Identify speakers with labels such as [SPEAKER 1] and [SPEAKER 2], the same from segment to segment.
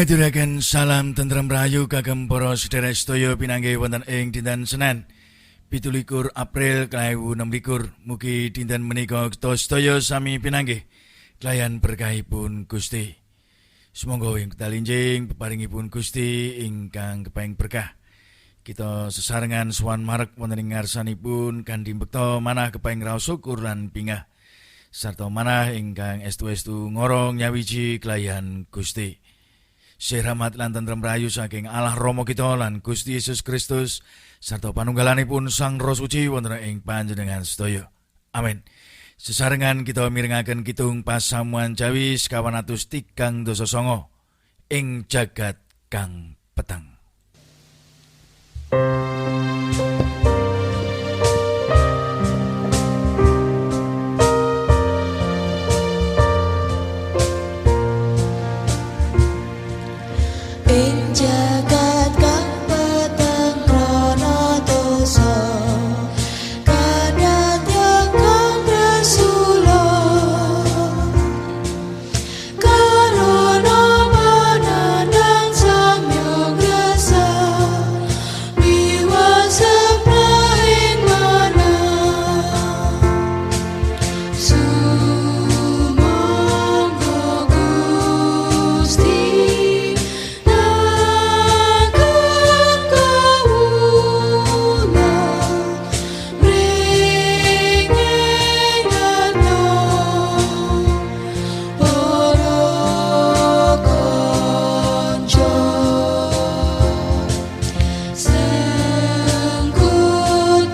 [SPEAKER 1] Kula aturaken salam tentrem rahayu kagem para sedherek sedaya pinanggih wonten ing dinten Senin 27 April 2026. Mugi dinten menika kita sedaya sami pinanggih kelayan berkahipun Gusti. Sumangga ing wekdal peparingipun Gusti ingkang kepaing berkah. Kita sesarengan sowan marek wonten ing ngarsanipun kanthi mbekta manah kepaing raos syukur lan bingah sarta manah ingkang estu-estu ngorong nyawiji kelayan Gusti. Sih rahmat lan tentrem rahayu saking Allah Rama kita lan Gusti Yesus Kristus sarta panunggalanipun Sang Roh Suci wonten ing panjenengan sedaya. Amin. Sesarengan kita mirengaken kidung pasamuan Jawi 939 ing jagat kang peteng.
[SPEAKER 2] Ing jagat kang peteng krana dosa, kadadya kang resula, karana panandhang samya grasa, miwasepna ing manah. Sumangga Gusti nagem kawula, mringingatna para kanca. Sengkut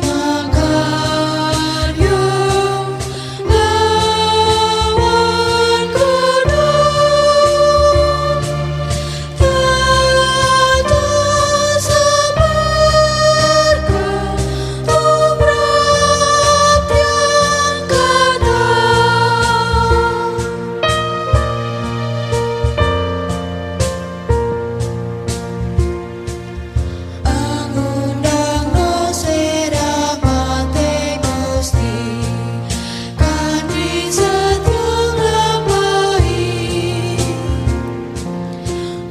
[SPEAKER 2] makarya lawan kudu, dados berkah tumrap tiyang kathah. Angundangna serahmate Gusti, kanthi setya nglampahi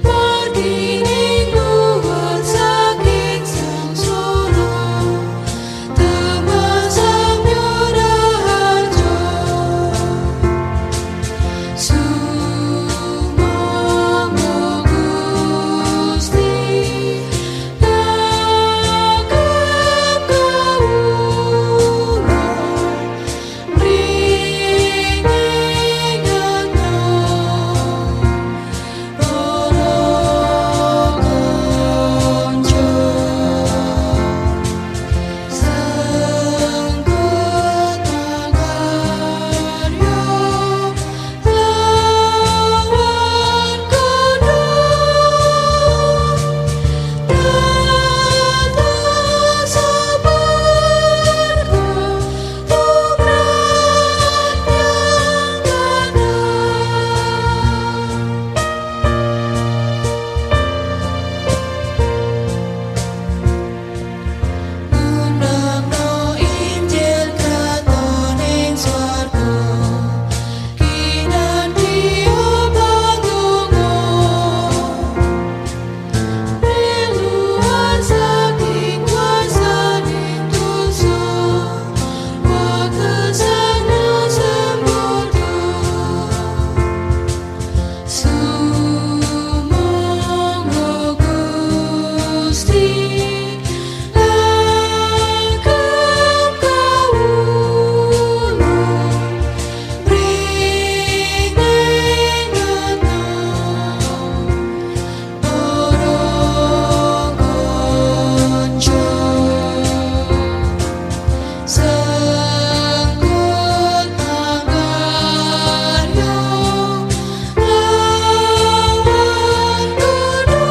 [SPEAKER 2] margining luhur saking sangsara, temah samya raharja. Sumangga Gusti nagem kawula, mringingatna para kanca. Sengkut makarya lawan kudu, dados berkah tumrap tiyang kathah. Ngundangna Injil kraton ing swarga, kinanthi pandonga, miluar saking kuasaning dosa, wekasana sembodo. Sumangga Gusti nagem kawula, mringingatna para kanca. Sengkut makarya lawan kudu,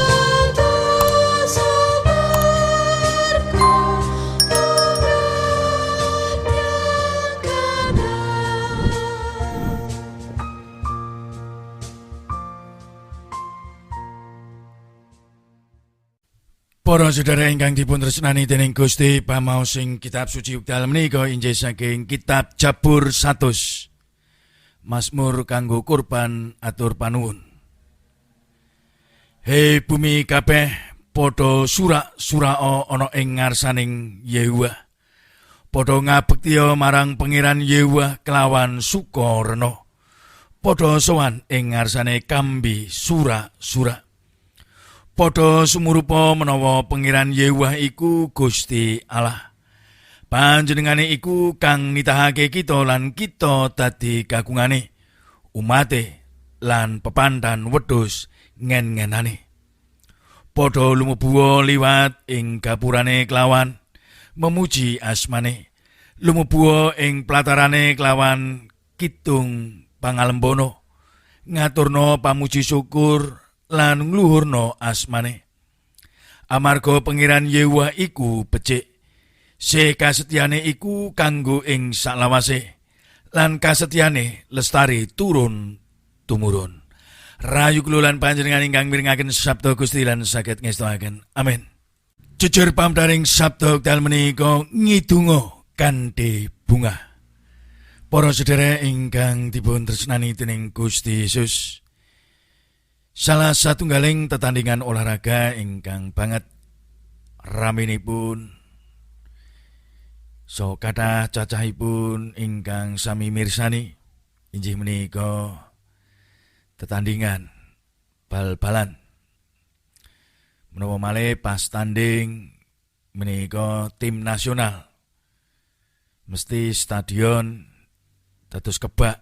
[SPEAKER 2] dados berkah tumrap tiyang kathah.
[SPEAKER 1] Para sedherek ingkang dipun tresnani dening Gusti, pamaos ing kitab suci wekdal menika injih saking kitab Jabur 100. Mazmur kanggo kurban atur panuwun. Hei bumi kabeh, padha surak-suraka ana ing ngarsaning Yehuwa. Padha ngabektiya marang Pangeran Yehuwa kelawan sukarena. Padha sowan ing ngarsane kambi surak-surak. Padha sumurupa menawa Pangeran Yehuwa iku Gusti Allah. Panjenengane iku kang nitahake kita lan kita dadi kagungane, umate lan pepantan wedhus ngen-ngenane. Padha lumebuwa liwat ing gapurane kelawan memuji asmane, lumebuwa ing platarane kelawan kidung pangalembono, ngaturna pamuji syukur lan ngluhurna asmane. Amarga Pangeran Yehuwa iku becik, sih kasetyane iku kanggo ing saklawase, lan kasetyane lestari turun tumurun. Rahayu kula lan panjenengan ingkang mirengaken sabda Gusti lan saged ngestoaken. Amin. Jejer pamdaring sabda wekdal menika ngidunga kanthi bungah. Para sedherek ingkang dipun tresnani dening Gusti Yesus, salah satunggaling tetandingan olahraga ingkang banget raminipun so kathah cacahipun ingkang sami mirsani inggih menika tetandingan bal-balan. Menapa malih pas tanding menika tim nasional mesti stadion dados kebak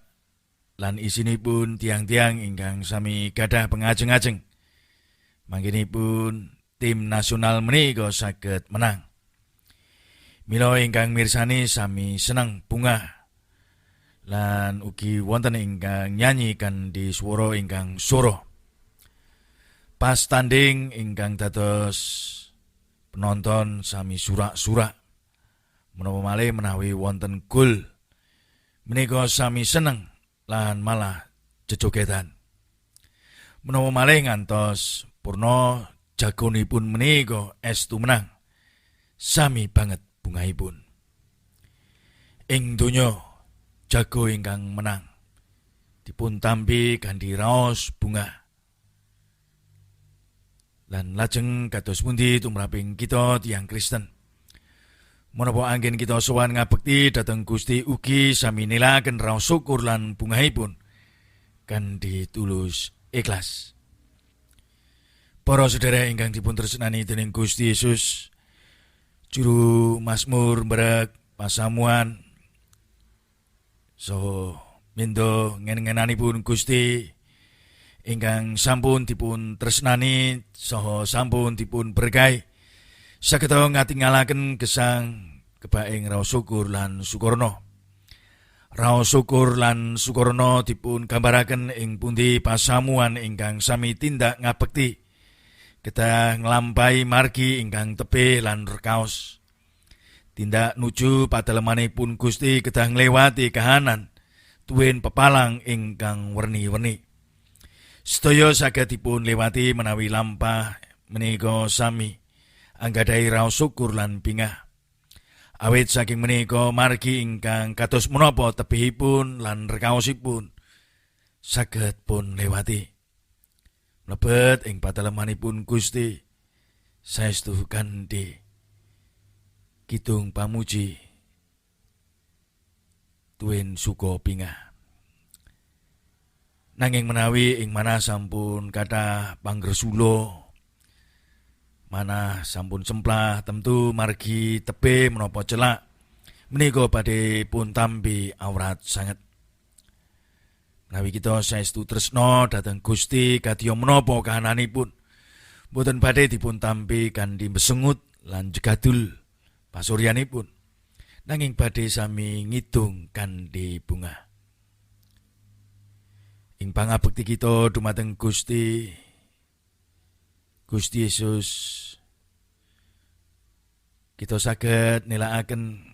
[SPEAKER 1] lan isinipun tiang-tiang ingkang sami gadah pengajeng-ajeng. Mangkinipun tim nasional menika saged menang. Mila ingkang mirsani sami seneng bungah lan ugi wonten ingkang nyanyi kanthi swara ingkang sora. Pas tanding ingkang dados penonton sami surak-surak. Menapa malih menawi wonten gol menika sami seneng lan malah jejogetan. Menapa malih ngantos purna jagonipun menika estu menang, sami banget bungahipun. Ing donya jago ingkang menang dipun tampi kanthi raos bungah. Lan lajeng kados pundi tumraping kita tiyang Kristen? Menapa anggen kita sowan ngabekti dhateng Gusti ugi sami nilakaken raos syukur lan bungahipun kanthi tulus ikhlas. Para sedherek ingkang dipun tresnani dening Gusti Yesus, juru Mazmur mbrek pasamuan saha mindha ngen-ngenanipun Gusti ingkang sampun dipun tresnani saha sampun dipun berkahi, saged ngatingalaken gesang kebaing raos syukur lan sukorno. Raos syukur lan sukorno dipun gambaraken ing pundi pasamuan ingkang sami tindak ngabekti kedah nglampahi margi ingkang tebih lan rekaos. Tindak nuju padalemanipun Gusti kedah nglewati kahanan tuwin pepalang ingkang werni-werni. Sedaya saged dipun lewati menawi lampah menika sami anggadhahi raos syukur lan bingah. Awit saking menika margi ingkang kados menapa tebihipun lan rekaosipun saged pun lewati. Mlebet ing padalemanipun Gusti saestu kanthi kidung pamuji tuwin suka bingah. Nanging menawi ing manah sampun kathah panggresula, manah sampun semplah tentu margi tebih menapa celak menika badhe pun tampi awrat sanget. Menawi kita saestu tresna dhateng Gusti kadya menapa kahananipun mboten badhe dipun tampi kanthi besengut lan jegadul pasuryanipun, nanging badhe sami ngidung kanthi bungah. Ing pangabekti kita dumateng Gusti, Gusti Yesus, kita saged nilakaken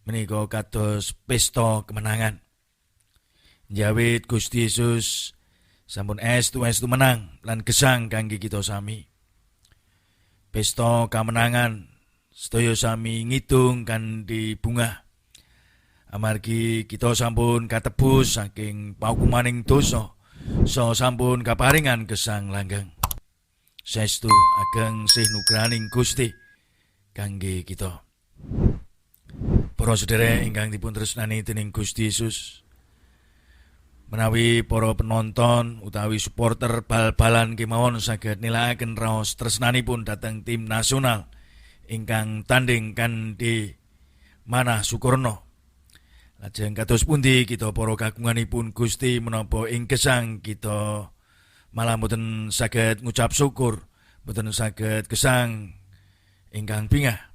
[SPEAKER 1] menika kados pesta kemenangan. Njawit Gusti Yesus sampun estu-estu menang lan gesang kangge kita sami. Pesta kamenangan sedaya sami ngidung kanthi bungah. Amargi kita sampun katebus saking paukumaning dosa, saha sampun kaparingan gesang langgeng. Saestu ageng sih nugrahaning Gusti kangge kita. Para sederek ingkang dipun tresnani dening Gusti Yesus, menawi para penonton utawi supporter bal-balan kemawon saged nilakaken raos tresnanipun dhateng tim nasional ingkang tanding kanthi manah Sukarno. Lajeng kados pundi kita para kagunganipun Gusti menapa ing gesang kita malah mboten saged ngucap syukur, mboten saged gesang ingkang bingah.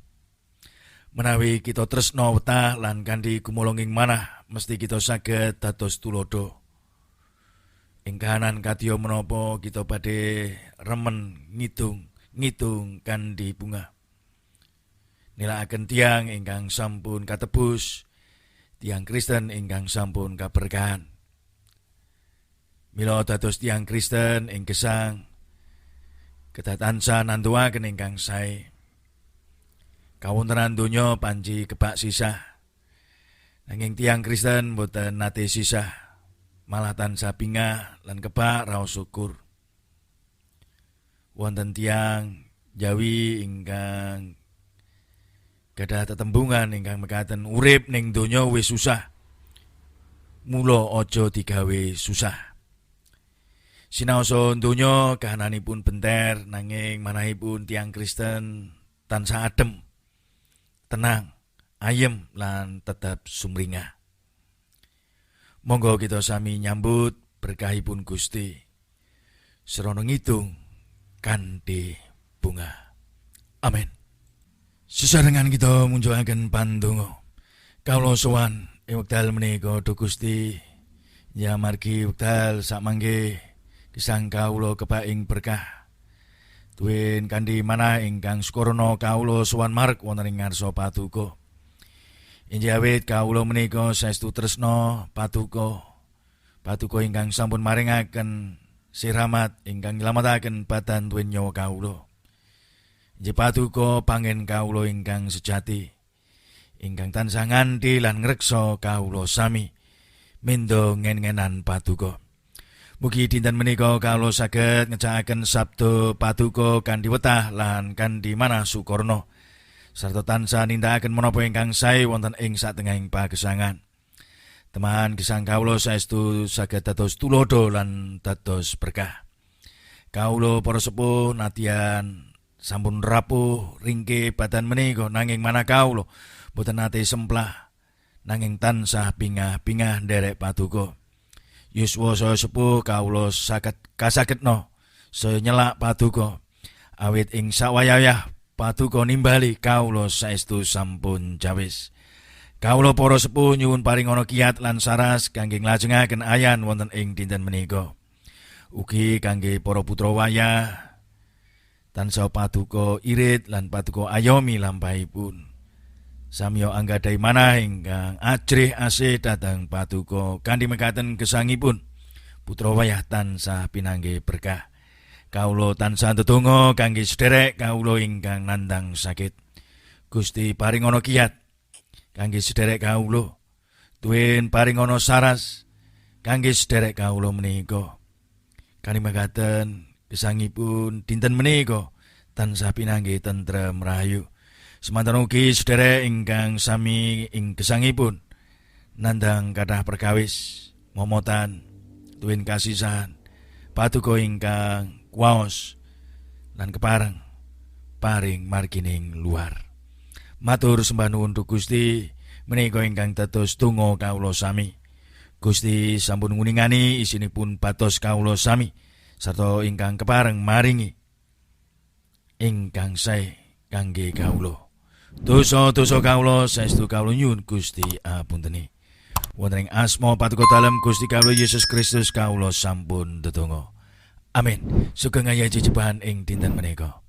[SPEAKER 1] Menawi kita tresna wetah lan kanthi gumolonging manah, mesti kita saged dados tuladha. Ing kahanan kadya menapa kita badhe remen ngitung kanthi bungah. Nilakaken tiyang ingkang sampun katebus, tiyang Kristen ingkang sampun kaberkahan. Mila dados tiyang Kristen ing gesang kedah tansah nantuaken ingkang sae. Kawontenan donya panci kebak sisah. Nanging tiyang Kristen boten nate sisah, malah tansah bingah lan kebak raos syukur. Wonten tiyang Jawi ingkang gadah tetembungan ingkang mekaten urip ning donya wis susah. Mula aja digawe susah. Sinaosa donya kahananipun benter, nanging manahipun tiyang Kristen tansah adem, tenang, ayem lan tetep sumringah. Monggo kita sami nyambut berkahipun Gusti. Srana ngitung kanthi bunga. Amin. Sesarengan kita munjungaken pandonga. Kawula sowan ing wekdal menika Duh Gusti, ya margi wekdal sakmangke gesang kawula kebak ing berkah. Tuwin kanthi manah ingkang sukarna kawula sowan marek wonten ing ngarsa paduka. Inggih awit kawula menika saestu tresna paduka. Paduka ingkang sampun maringaken siramat ingkang nylametaken badan tuwin nyawa kawula. Inggih paduka pangen kawula ingkang sejati, ingkang tansah nganti lan ngreksa kawula sami mendo ngen-ngenan paduka. Mugi dinten menika kawula saged ngecakaken sabda paduka kanthi wetah lan kanthi manah sukarna, sarta tansah nindakaken menapa ingkang sae wonten ing satengahing pagesangan. Temahan gesang kawula saestu saged dados tuladha lan dados berkah. Kawula para sepuh nadyan sampun rapuh ringke badan menika, nanging manah kawula boten nate semplah, nanging tansah bingah-bingah nderek paduka. Yuswa saya sepuh kawula saged kasagedna saya nyelak paduka. Awit ing sawayah paduka nimbali kawula saestu sampun jawis. Kawula para sepuh nyuwun paringana kiat lan saras kangge nglajengaken ayan wonten ing dinten menika. Ugi kangge para putra wayah tansah paduka irit lan paduka ayomi lampahipun. Samya anggadhahi manah ingkang ajrih asih dhateng paduka kanthi mekaten gesangipun putra wayah tansah pinanggih berkah. Kawula tansah ndedonga kangge sederek kawula ingkang nandhang sakit. Gusti paringana kiat kangge sederek kawula, tuwin paringana saras kangge sederek kawula menika. Kanthi mekaten gesangipun dinten menika tansah pinanggih tentrem rahayu. Semanten ugi sederek ingkang sami ing gesangipun nandhang kathah perkawis momotan tuwin kasisahan paduka ingkang kuwaos lan kepareng paring margining luar. Matur sembah nuwun Duh Gusti, menika ingkang dados donga kawula sami. Gusti sampun nguningani isinipun batos kawula sami sarta ingkang kepareng maringi ingkang sae kangge kawula. Dosa-dosa kawula saestu kawula nyuwun Gusti apunteni. Wonten ing asma Paduka Dalem Gusti kawula Yesus Kristus kawula sampun ndedonga. Amin. Sugeng ayi jejebahan ing dinten menika.